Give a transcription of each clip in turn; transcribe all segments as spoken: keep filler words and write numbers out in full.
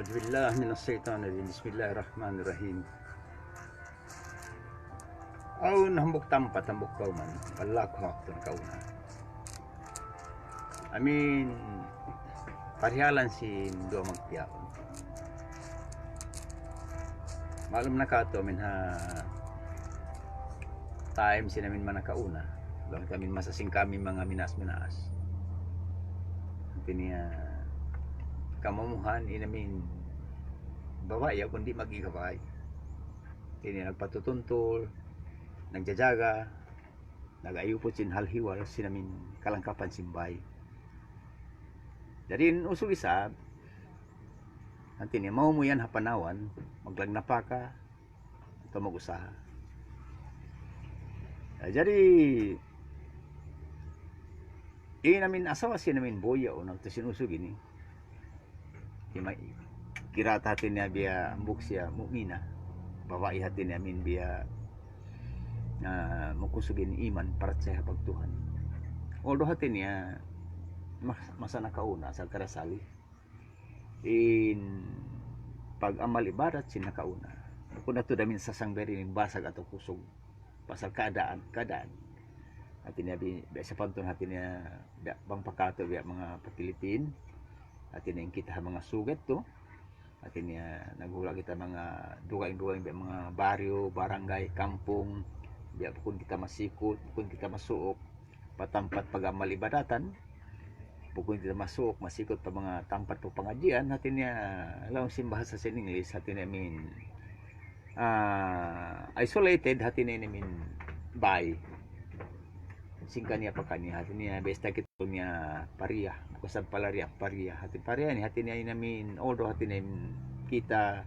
Bismillah, minash shaitanir rajim. Bismillahirrahmanirrahim. Awn hambuuk tampat, hambuuk kawman, wala' ku hawak tuud kauna. Amin, parihalan sin duwa magtiyaun. Maklum na katu' amin ha time sin amin manga nakauna. Laung kami masa sin kami manga minas-minas. Hati niya, kamumuhan in amin babai, kundi mag-igabay. Hati niya, nagpatutuntul, nagjajaga, nag-ayuput sin hal-ihwal sin amin kalangkapan sin bay. Jari in usug isab, hati niya, maumuyan ha panawan, maglagnapaka, atawa mag-usaha. Ah, jari, in amin asawa sin amin buya, o nagtusin usug ini. Ima-, kira ta hati niya biya' hambuuk siya mu'mina. Babai hati niya amin biya', ah, makusug in iman, parachaya ha Tuhan. Although hati niya, mas-, masa nakauna, asal karasali in pag-amal ibadat sin nakauna. Bukun na tuud amin sasangbari in basag atawa kusug. Pasal kaadaan, kaadaan. Hati niya bi-, biya' sapantun hati niya, biya' bang pa katu', biya' manga pa Pilipin. Hati niya in kita ha manga sugat tu. Hati niya naghula' kita manga dugaing-dugaing, biya' manga baryu, barangay, kampung. Biya' bukun kita masikut, bukun kita masuuk pa tampat pag-amal ibadatan, bukun kita masuuk, masikut pa manga tampat pagpangadjian, hati niya, laung sin bahasa sin English, hati niya amin, ah, isolated, hati niya amin bay. Sin kaniya pa kaniya, hati niya, basta kita niya pariya, bukun sa palariya, pariya, hati pariya ini, hati niya in amin, although hati niya in kita,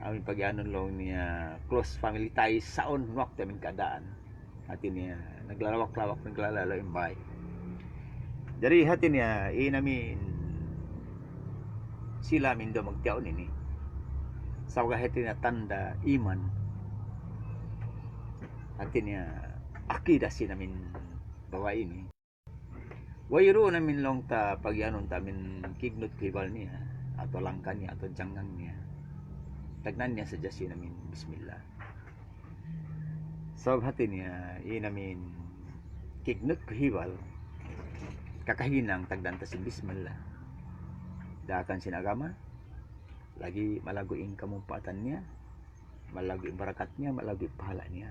amin pagiyanun laung niya close family ties, sa' awn waktu amin kaadaan. Hati niya, naglalawak-lawak, naglalalaw in bay. Jari hati niya, in amin sila amin duwa magtiyaun ini. Sabab hati niya tanda' iman. Hati niya, akida sin amin babai ini. Wayruun amin laung ta pagiyanun ta amin kignut ku hibal niya, atawa langka niya, atawa jangngang niya. Tagnaan niya sadja sin amin bismillah. Sabab hati niya, in amin kignut ku hibal, kakahinang tagnaan ta sin bismillah. Daakan sin agama, lagi' malaggu' in kamumpaatan niya, malaggu' in barakat niya, malaggu' in pahala' niya.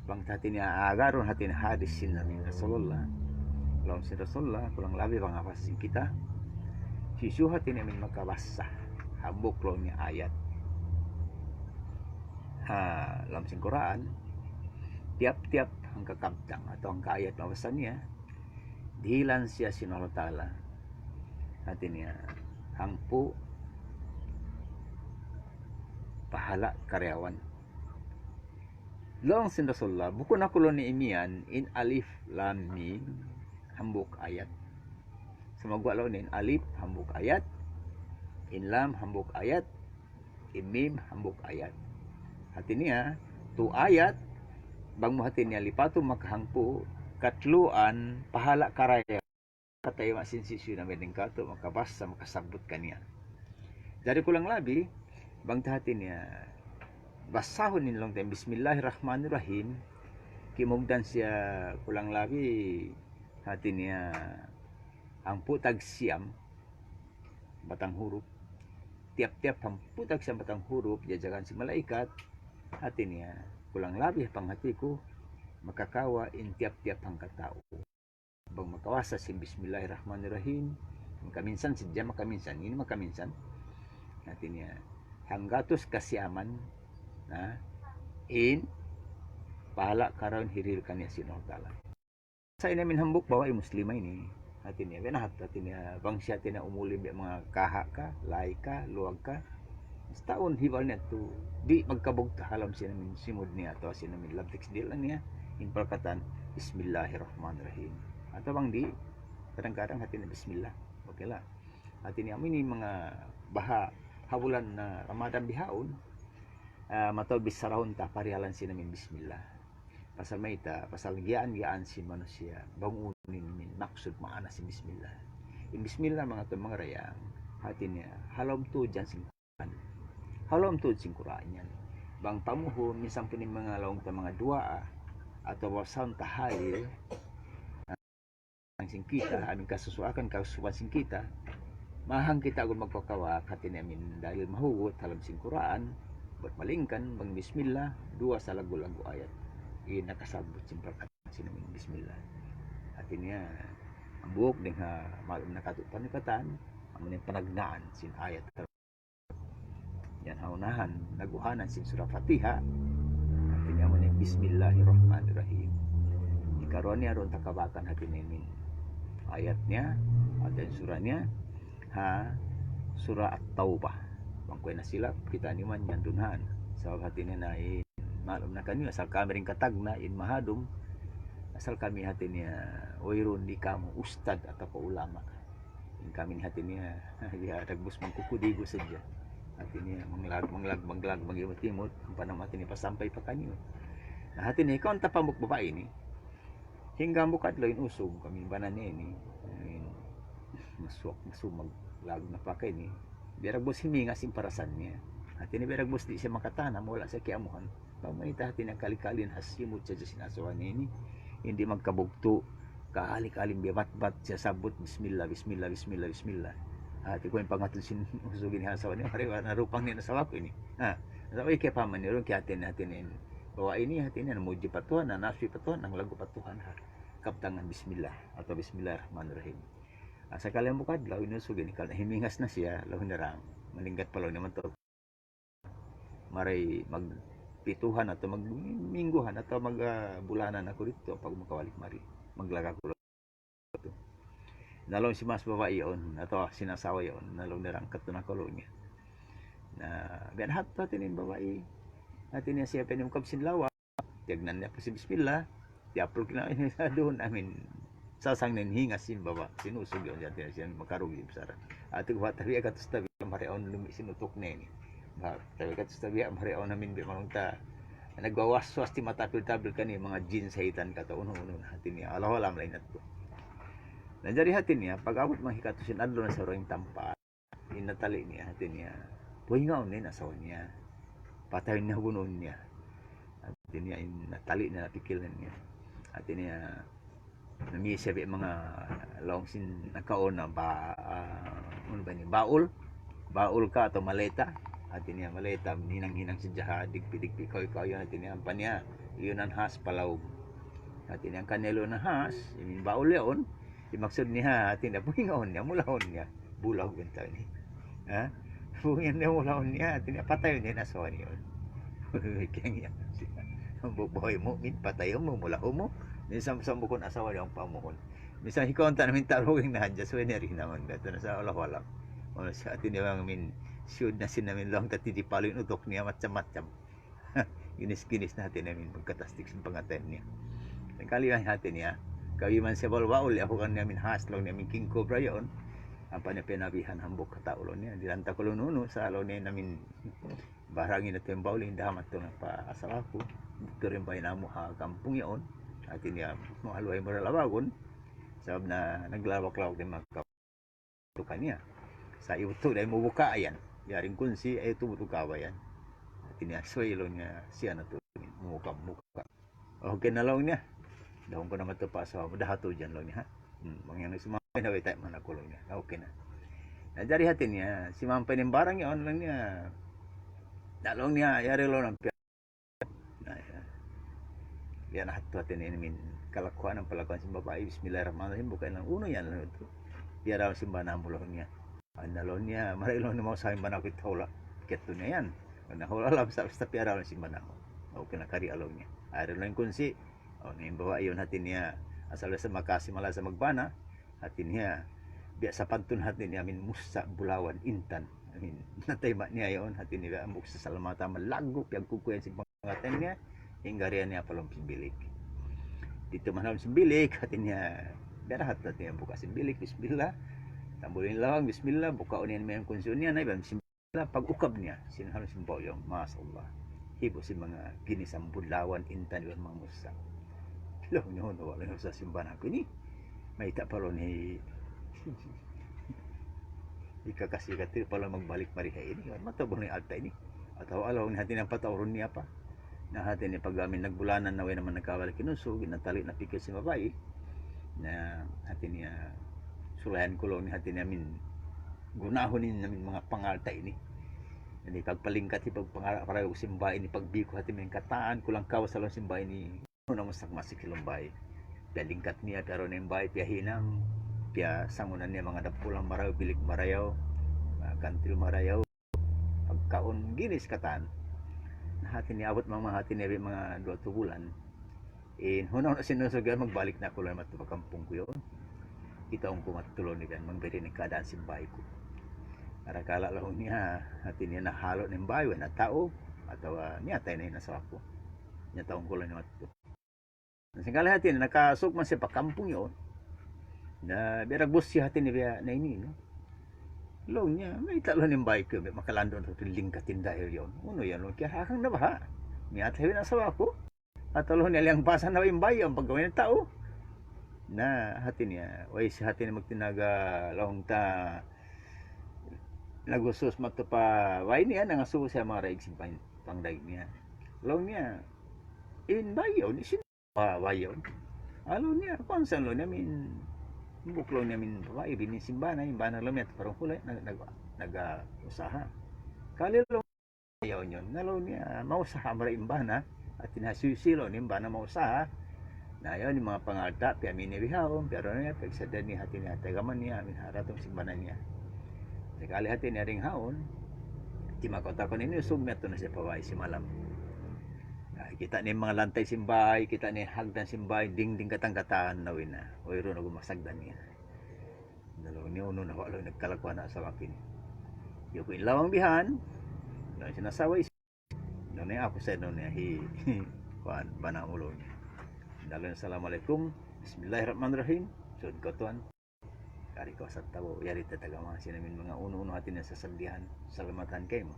Bang ta hati niya agarun hati niya hadis sin Nabi Rasulullah. Laung sin Rasulullah, kulang labi bang hafaz sin kita. Hisiyu hati niya amin makabassa hambuuk laung niya ayat ha lawm sin Qur'an, tiyap-tiyap hangka kabtang atawa hangka ayat mabassa niya, dihilan siya sin Allah Ta'ala, hati niya, hangpu' pahala' karayawan. Laung sin Rasulullah, bukun aku laung niya imiyan in alif lam mim hambuuk ayat. Sumagawa' laung niya in alif hambuuk ayat, in lam hambuuk ayat, in mim hambuuk ayat. Hati niya, tu ayat, bang mu hati niya lipatun makahangpu', katluan pahala' karayawan. Katayu' ma sin hisiyu na dayn katu' makabassa, makasabbut kaniya. Jari kulang labi, bang ta hati niya, bassahun in laung ta in Bismillahirrahmanirrahim, kimugdan siya kulang labi, hati niya, hangpu' tag siyam batang hurup, tiyap-tiyap hangpu' tag siyam batang hurup, jajagan sin malaikat, hati niya, kulang labi ha panghati ku, makakawa' in tiyap-tiyap hangkatau. Bang makabassa sin Bismillahirrahmanirrahim, makaminsan sadja, makaminsan, ini makaminsan. Hati niya, hanggatus kasiyaman, na, in pahala' karayawan hirihil kaniya sin Allah Ta'ala. Sa' in amin hambuuk babai Muslima ini, hati niya, binahat, hati niya, bang siya hati niya umuli biya' manga kaha' ka, lay ka, luwag ka, basta awn hibal niya tu, di' magkabugtu' ha lawm sin amin simud niya atawa sin amin labtik sin dila' niya, in parkataan, Bismillahirrahmanirrahim. Atawa bang di', kadang-kadang hati niya Bismillah. Okay la. Hati niya, amu ini manga baha' ha bulan na Ramadan bihaun, ah, mataud bissarahun ta parihalan sin amin Bismillah. Pasal mayta', pasal giyaan-giyaan sin manusiya', bang unu in maksud maana sin Bismillah. In Bismillah, manga tuwan, manga dayang, Hati niya, ha lawm tuud yan sin Qur'an. Ha lawm tuud sin Qur'an yan. Bang pamuhun, minsan pun in manga laung ta manga duwaa, atawa basahun tahalil, sin kita, amin kasusuakan, kasusuakan sin kita, mahang kita agun magpakawa', hati niya amin dalil mahugut, ha lawm sin Qur'an, bat malingkan, bang bismillah, duwa sa laggu'-laggu' ayat. In nakasabbut sin parkala' sin amin bismillah. Hati niya, hambuuk dayn ha, malum na katu' panipatan, amun in panagnaan sin ayat. Yan ha unahan, naguhanan sin Surah Fatiha, hati niya amun in Bismillahirrahmanirrahim. Hikaruwa niya duun ta kabakan hati niya in ayat niya, atawa in surah niya, ha Surah At-Taubah. Bang kuwe' na sila, kita' niyu man yan duun han. Sabab hati niya na in, malum na kaniyu, asal kami dayn ha tagna', in mahadum, asal kami hati niya, wayruun di kamu ustad atawa ulama. In kami ini hati niya, ya, dagbus mangkukudigu sadja. Hati niya, manglag, manglag, manglag, mangimut-imut, ampa na hati niya pasampay pa kaniyu. Na hati niya, ikaw in tapamuk babai ini. Hangkan hambuuk adlaw in usug, amin bana niya ini. Amin, masuuk, masuuk maglag na pa kaniya ini. Biya' dagbus himingas in parasan niya. Hati niya, biya' dagbus di' siya makatahan, wala' siya kiyamuhan. Bang mayta' hati niya kali-kali in hasimut sadja sin asawa niya ini. Di' magkabugtu', kali-kali in biya' batbat siya sabbut, bismillah, bismillah, bismillah, bismillah. Hati ku in pangatud sin usug ini ha asawa niya, mari narupang niya in asawa ku ini. Ha, asawa, ikaw pa man niya, kiyahati niya, hati niya ini. Babai ini, hati niya, namudji pa Tuhan, nanaswi pa Tuhan, nanglaggu' pa Tuhan, ha kabtangan bismillah, atawa bismillahirrahmanirrahim. Ah, sakali hambuuk adlaw, in usug ini, kal-, himingas na siya, laung niya ra, malingkat pa laung niya man tuud. Mari magpituhan atawa magmingguhan atawa mag, ah, bulanan aku didtu, ampa aku makabalik mari. Maglaga aku didtu. Na laung sin mas babai yaun, atawa sin asawa yaun, na laung niya ra, hangkat na aku laung niya. Na, biya' na hadtu hati niya in babai. Hati niya siya pa in umukab sin lawa. Tiyagnan niya pa sin bismillah. Tiyapluk na in duun, amin. Sasang na in hingas sin baba', sin usug yaun, hati niya siya makarug in bichara. Hati ku, tabiya' katus tabiya' mari awn lumi' sin utuk niya ini. Ba, tabiya' katus tabiya' mari awn amin, biya' manung ta nagwawaswas, di' matapil-tapil kaniya manga jin, saytan, kata' unu-unu na, hati niya. Allahu a'lam, lain na tuud. Na jari hati niya, pag-abut manga hikatu sin adlaw na sa dugaing tampat, in natali niya, hati niya, puhingaun niya in asawa niya. Patayun niya, bunuun niya. Hati niya, in natali niya, napikilan niya. Hati niya, nami siya biya' manga laung sin nakauna ba, ah, unu ba ini, baul? Baul ka atawa maleta? Hati niya maleta, hinang-hinang sadja ha, digpi-digpi, kaw-kaw yan, hati niya, ampa niya, iyunan has pa lawm. Hati niya, hangkan niya iyunan has, in baul yaun, in maksud niya, hati niya, puhingaun niya, mulahun niya. Bulaw in tau ini. Ha? Bukun niya, mulaun niya, hati niya, patayun niya in asawa niya. Kaya niya, hambuuk babai mu'min, patayun mu, mulahun mu. Minsan, minsan bukun asawa niya in pamuhun. Minsan ikaw in tau minta ruging na hadja, subay niya rin naman. Kata' na sa, Allahu a'lam. O, sa hati niya bang amin, siyud na sin amin laung ta, titipalu in utuk niya, macam-macam. Ginis-ginis na hati niya amin pagkatasdik sin pangatayan niya. Sakali in hati niya, kawiman siya baul-baul, ya, hukan niya amin has, laung niya amin king cobra yaun. Ampa niya piyanabihan hambuuk katau laung niya. Di' lantak laung unu-unu, sa' laung niya amin, barangin natu' in baul, in dahamat tu na pa asawa ku. Tuud in bahay namu' ha kampung yaun. Hati niya, mahaluhay mu ra lawagun. Sabab na naglawak-lawak da in manga tukan niya. Sa' iyutu' da in mubuka' yan. Yari in kunsi, ay iyutu' butuka ba yan. Hati niya, subay laung niya, siya na tuud, mubuka', mubuka'. Okay na laung niya. Dahun ku na matu pa asawa mu, dahatul yan laung niya, ha. Hmm, bang yan simapay na, wayta' man aku laung niya. Okay na. Na jari hati niya, simapay in barang yaun laung niya. Na laung niya, yari laung niya, na, ya. Yan, hati niya ini amin kalakuan, in palakuan sin babai, bismillahirrahmanirrahim, buka' in laung, unu yan laung niya. Piyaraun sin bana mu laung niya. Unu laung niya, mari laung niya mausaha in bana ku, hula'. Kiyatu niya yan. Na hula' laung sa, sa piyaraun sin bana mu. Okay na, kari laung niya. Yari laung in kunsi. O, na in babai yaun hati niya, asal sa makasi, malasa magbana. Hati niya, biya' sapantun hati niya amin mussa' bulawan intan. Amin, natayma' niya yaun, hati niya, biya' hambuuk sasalamatan, malaggu', piyagkukuyan sin pangatayan niya, hangkan yari niya pa lawm sin bilik. Didtu man ha lawm sin bilik, hati niya, biya' da hadtu hati niya buka' sin bilik, bismillah. Tambulun in lawang, bismillah, bukaun niya in kunsi niya, na iban sin Pag-ukab niya, sin ha lawm sin baul yaun, masha Allah. Hibu' sin manga ginis bulawan, intan iban manga mussa'. Laung niya, unu, wala' na usaha sin bana ku ini. Mayta' pa laung niya. Ikakasi ka tiri pa laung magbalik mari ha ini, mataud na in alta' ini. Atawa laung niya hati niya pataurun niya pa. Na hati niya pag amin nagbulanan na way na man nakabalik in usug, ginatali na pikil sin babai. Na hati niya sulayan ku laung niya hati niya amin gunahun in amin manga pangalta' ini. Jadi pagpalingkat hi pagpangara-, parayaw sin babai ini, pagbi ku hati niya in katan, kulang kawas ha lawm sin babai ini. Unu na musak masi kilum bay. Piyalingkat niya, piyaruun in bay, piyahinang, piyasangunan niya manga dapulan marayaw, bilik marayaw, ah, kantil marayaw, pagkaun, ginis katan. Na hati niya abut manga hati niya manga duwa tu bulan. In, hunaw na sin usug yan, magbalik na aku laung madtu pa kampung ku yaun. Kitaun ku madtu laung niya yan, magbiri in kaadaan sin bay ku. Arakala' laung niya, hati niya nahalu' na in bay, way na tau, atawa miyatay na in asawa ku. Kitaun ku laung niya madtu. Sakali hati niya, nakasūng man siya pa kampung yaun. Na, biya' dagbus siya hati niya biya' na ini, no? Laung niya, mayta' laung in bay ku, biya' makalandu' na lingkat in dahil yaun. Unu yan, laung, kiyahakang na baha'. Miyatay na in asawa ku. Atawa laung niya, liyangpasan na in bay, amu in pagkahi sin tau. Na, hati niya, way siya hati niya magtinaga, laung ta, naghusus madtu pa, way niya, nangasubu siya manga daig sin pang-, pangdaig niya. Laung niya, in bay yaun, isin pa way yaun. Laung niya, kuwan sa laung niya amin, hambuuk laung niya amin babai, bini sin bana, in bana laung niya, parang hula', nag-, nag-, nag-, ah, usaha. Kali laung yaun yaun. Na laung niya, mausaha mari in bana, hati niya suysuy laung niya in bana mausaha. Na yaun in manga pangalta', piyamin niya bihaun, piyaruun niya, piyagsadaan niya, hati niya, tagaman niya, amin ha datung sin bana niya. Sakali hati niya dayn haun, timakaw-takaw na in usug, miyadtu na siya pa bay sin malam. Na, kita' niya in manga lantay sin bay, kita' niya in hagdan sin bay, dingding katan-katan na wina. Uy, ru na gumasagdan niya. Na laung niya, unu na wa' laung nagkalakuan na asawa ku ini. Yaku in lawang bihan, laung sin asawa, is-, laung niya aku sa laung niya, hi, kuwan, bana mu laung niya. Na laung niya, "Assalamualaikum, bismillahirrahmanirrahim." Sud ku tuwan. Kari kaw sa tau, yari ta tagama sin amin manga unu-unu hati niya sasadihan, salamatan kaymu.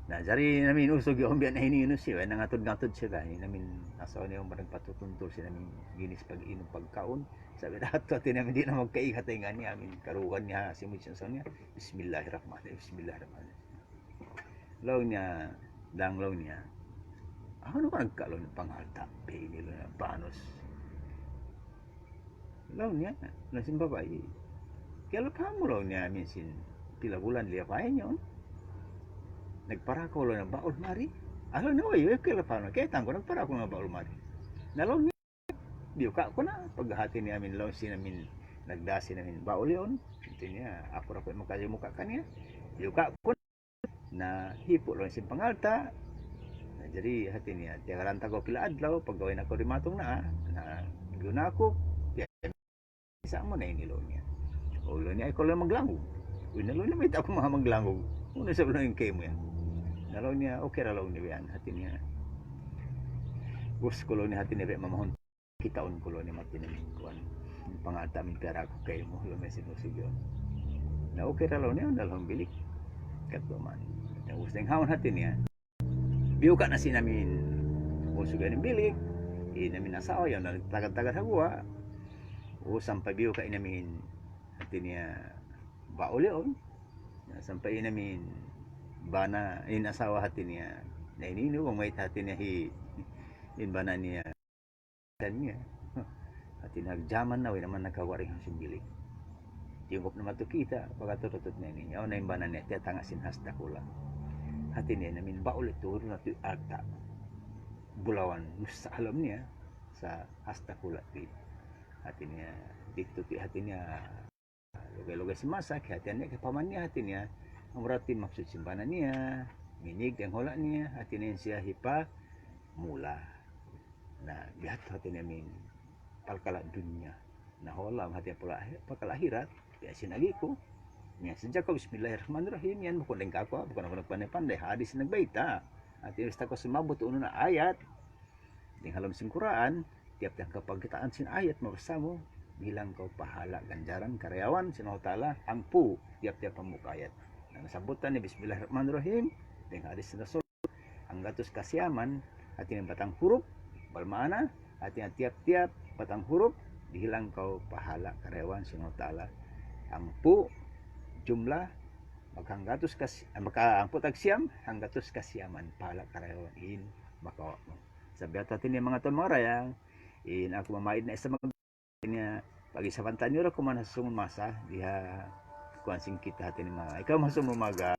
Na, jari amin usug yaun biya' na ini, unu siya, nangatud-ngatud siya ba, in amin asawa niya amu in nagpatutuntul sin amin ginis pag-inum pagkaun. Sabab da hati niya amin di' na magkaigat in ngani amin karuhan niya, simud siya sa niya, "Bismillahirrahmanirrahim, bismillahirrahmanirrahim." Laung niya, dang laung niya, "Unu ka nagkalu in pangalta', pe ini laung niya, banus." Laung niya, laung sin babai, "Kiyalapahan mu laung niya amin sin pila bulan liyapayan yaun. Nagpara kaw laung niya baul mari." Laung niya, "Uy, uy, kiyalapahan mu. Kiyaitan ku, nagpara kaw nga baul mari." Na laung niya, biyuka' ku na, pag hati niya amin laung sin amin, nagdā sin amin baul yaun. Hati niya, aku ra ku makajumuka kaniya. Biyuka' ku na, hipu' laung sin pangalta'. Na, jari hati niya, tiyagaran ta kaw pila adlaw, pagga way na kaw dimatung na, na, guna aku, sa' mu na ini laung niya. O, laung niya, ay, kaw laung maglangug. Uy, na laung niya, mayta' aku maha maglangug. Unu sa' laung niya kaymu yan. Na laung niya, okay ra laung niya yan. Hati niya, ubus ku laung niya, hati niya, biya' mamahun, kitaun ku laung niya, mati na in kuwan. Pangalta' amin piyara ku kaymu, laung niya sin usug yaun. Na okay ra laung niya, na laung bilik. Katu' man. Na ubus dayn haun hati niya. Biyuka' na sin amin usug yaun in bilik, in amin asawa yaun nagtagad-tagad ha guwa'. O, sampay biyuka' in amin hati niya baul yaun. Na, sampay in amin bana, in asawa hati niya, na ini, ini, bang mayta' hati niya hi-, in bana niya. Kaniya. Hati niya, nagjaman na, way na man nakawaring ha sin bilik. Tiyungkup na madtu kita', pagkatutut na ini. Yaun na in bana niya, tiyatanga' sin hasta kula'. Hati niya, in amin baul itu, unu na tuud alta'. Bulawan, sa' ha lawm niya, sa' hasta kula' tuud. Hati niya, didtu tuud hati niya, lugay-lugay sin masa, kiyahatihan niya, kiyapahaman niya, hati niya, amu ra tuud in maksud sin bana niya, minig in hula' niya, hati niya in siya hipamula. Na, biya' ha yadtu hati niya amin parkala' dunya. Na, hula', hati niya pula, parkala' akhirat, biya' sin agi ku. Niya, sadja kaw, bismillahirrahmanirrahim, yan, bukun dayn kāku', bukun aku nagpandai-pandai, hadis nagbayta'. Hati niya, basta kaw sumabut unu na ayat, dayn ha lawm sin Qur'an, tiyap-tiyap kapagkitaan sin ayat, mabasa mu, bilang kaw pahala' ganjaran karayawan sin Allahu Ta'ala, hangpu', tiyap-tiyap hambuuk ayat. Na, nasabutan niya, bismillahirrahmanirrahim, dayn ha hadis sin Rasul, hanggatus kasiyaman, hati niya batang hurup, bal maana, hati niya tiyap-tiyap batang hurup, dihilang kaw pahala' karayawan sin Allahu Ta'ala, hangpu', jumlah, maghanggatus ka si-, ah, makaangkut ka siyam, hanggatus ka siyam in pahala' karayawan in makawa' mu. Sa' biya' ha yan manga tuwan manga dayang, in aku mamaid na isab mag-, niya, pag-isab ta niyu ra kuman ha sūng masa, di' ha kuwan sin kita hati niya manga. Ikaw masūng mu mag, ah,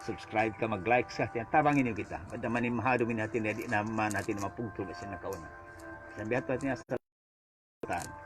subscribe ka, mag-like sa, tiyan tabang ini kita. Ba't naman in mahadum ini hati niya, di' naman hati niya mapugtul sin nakauna. Sa' biya' ha yan sa'